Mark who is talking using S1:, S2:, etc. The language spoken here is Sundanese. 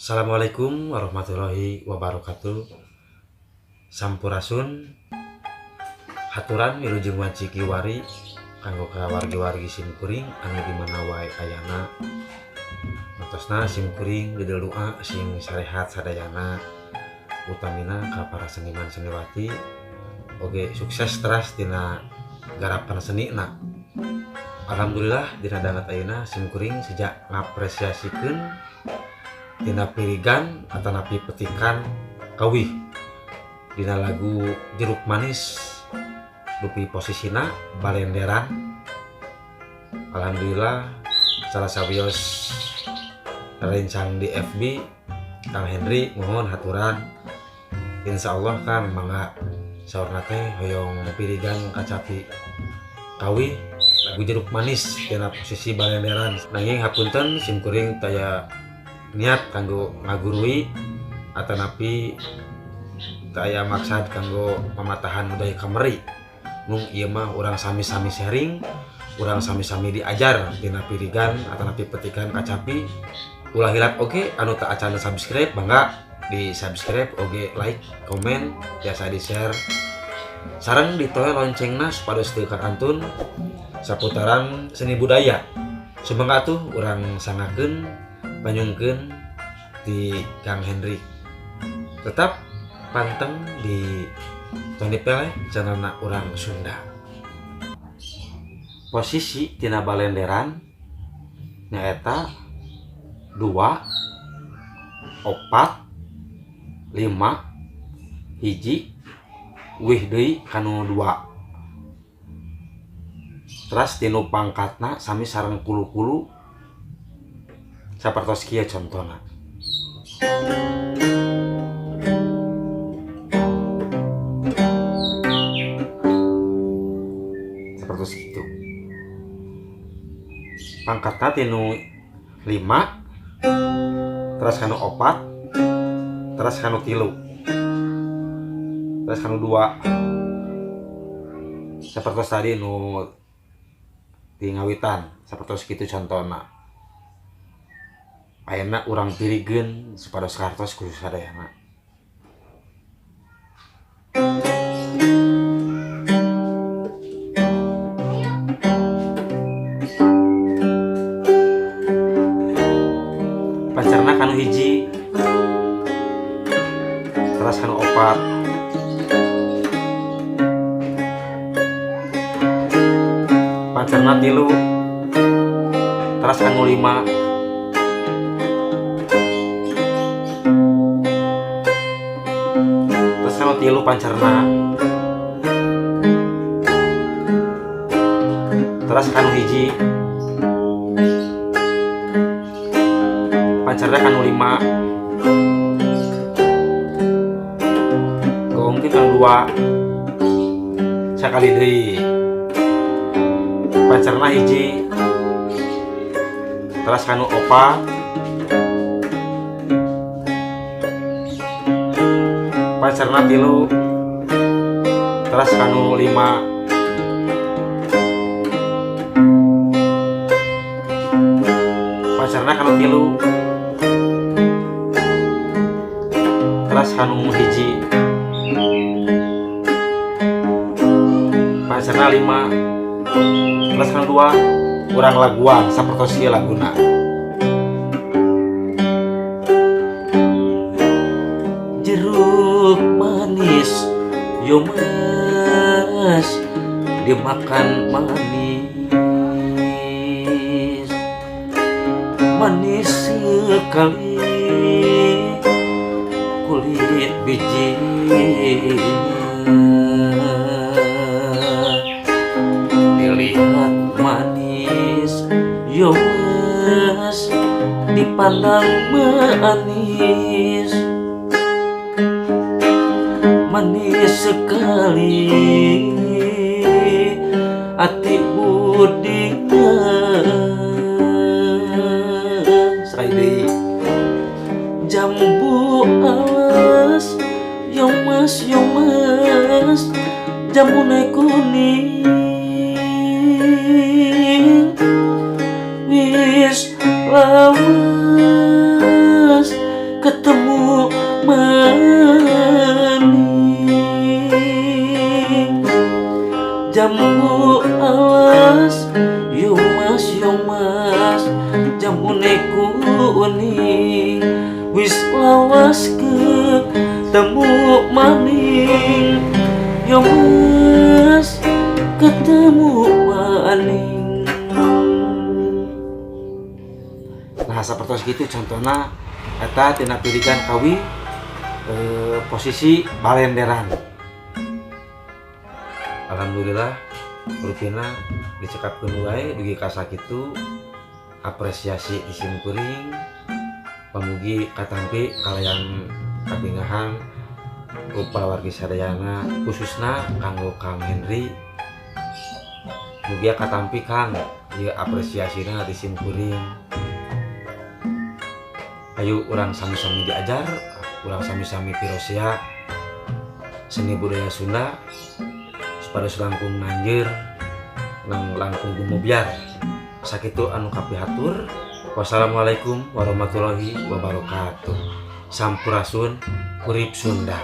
S1: Assalamualaikum warahmatullahi wabarakatuh. Sampurasun, haturan wilujeng wanci kiwari kanggo ka wargi-wargi simkuring anu di mana wae ayana. Matosna simkuring gedel doa sing sarehat sadayana, utamina ka para seniman seniwati oge sukses teras dina garapan senina. Alhamdulillah dina danget ayeuna simkuring sejak ngapresiasikeun dina pirigan atanapi petikan kawih dina lagu Jeruk Manis dupi posisina balenderan. Alhamdulillah salah sawios rencang di FB Kang Henry mohon haturan, insyaallah Kang mangga saurna teh hoyong pirigan kacapi kawih lagu Jeruk Manis dina posisi balenderan. Nanging hapunten simkuring taya niat kanggo ngagurui atanapi taya maksad kanggo mamatahan budaya kameri. Mung ieu mah urang sami-sami sharing, urang sami-sami diajar dina pirigan atanapi petikan kacapi. Ulah hilap oge anu teu acan subscribe mangga di subscribe oge, like, komen, biasa di share sareng ditoel loncengna supados teu kakantun saputaran seni budaya. Sumangga atuh urang sangakeun panyungkeun di Kang Henry. Tetap panteng di Tony Pele channelna urang Sunda. Posisi tina balenderan nyaeta 2 4 5 hiji wih deui kanu 2. Teras tinu pangkatna sami sareng kulu-kulu sapertos kieu contona. Sapertos kitu. Pangkatna tinu 5 teras kanu 4 teras kanu 3 teras kanu 2. Sapertos tadi nu di ngawitan sapertos kitu contona. Ayeuna urang pirigeun supados kartos khusus sadayana. Pancerna kanu hiji teras kanu 4. Pancerna 3 teras kanu 5. Terus kanu 3 pancerna. Teras kanu 1. Pancerna kanu 5. Gongkeun kanu 2. Sakali deui. Pancerna 1. Teras kanu 4. Pancerna 3 teras kanu 5. Pancerna kanu 3 teras kanu 1. Pancerna 5 teras kanu 2. Urang laguan sapertos ieu laguna. Jeruk manis yo mas dimakan manis, manis sekali kulit bijinya. Dilihat manis yo mas, dipandang manis, manis sekali hati budinya. Sekali jambu alas yo mas, yo mas, jambune kuning wis lawas
S2: Maning, wis lawas ketemu maning. Yo Mas, ketemu maning.
S1: Nah, sapertos gitu contohna eta tina pirigan kawi, posisi balenderan. Alhamdulillah rupina dicekapkeun wae dugi ka sakitu apresiasi di simkuring, pamugi katampi kalayan kabingahan ku wargi sadayana, khususna kanggo Kang Henry. Mugia katampi, Kang, ieu apresiasina di simkuring. Ayo urang sami-sami diajar, urang sami-sami pirosea seni budaya Sunda supaya langkung nanjeur nang langkung gumobyar. Sakitu anu kapihatur. Wassalamualaikum warahmatullahi wabarakatuh. Sampurasun, urip Sunda.